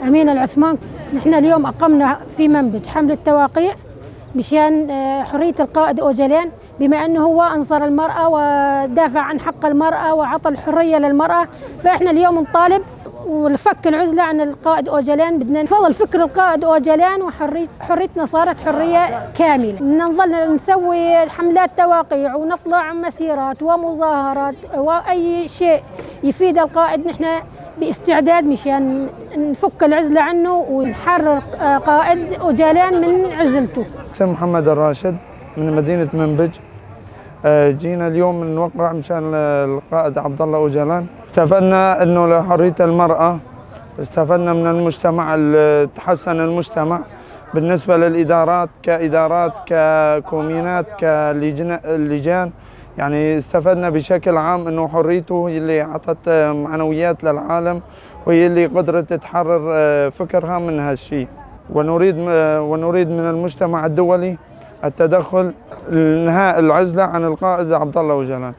أمين العثمان. نحن اليوم أقمنا في منبج حملة تواقيع مشان حرية القائد أوجلان، بما أنه هو أنصر المرأة ودافع عن حق المرأة وعطى الحرية للمرأة، فإحنا اليوم نطالب ونفك العزلة عن القائد أوجلان. بدنا نفضل فكر القائد أوجلان وحريتنا صارت حرية كاملة. بدنا نظل نسوي حملات تواقيع ونطلع مسيرات ومظاهرات وأي شيء يفيد القائد، نحن باستعداد مشان نفك العزلة عنه ونحرر قائد أوجلان من عزلته. اسمي محمد الراشد من مدينة منبج. جينا اليوم نوقع مشان القائد عبد الله أوجلان. استفدنا انه لحرية المرأة، استفدنا من المجتمع، تحسن المجتمع بالنسبة للإدارات كإدارات ككومينات كلجان، يعني استفدنا بشكل عام انه حريته هي اللي اعطت معنويات للعالم وهي اللي قدرت تحرر فكرها من هالشيء. ونريد من المجتمع الدولي التدخل لإنهاء العزلة عن القائد عبد الله أوجلان.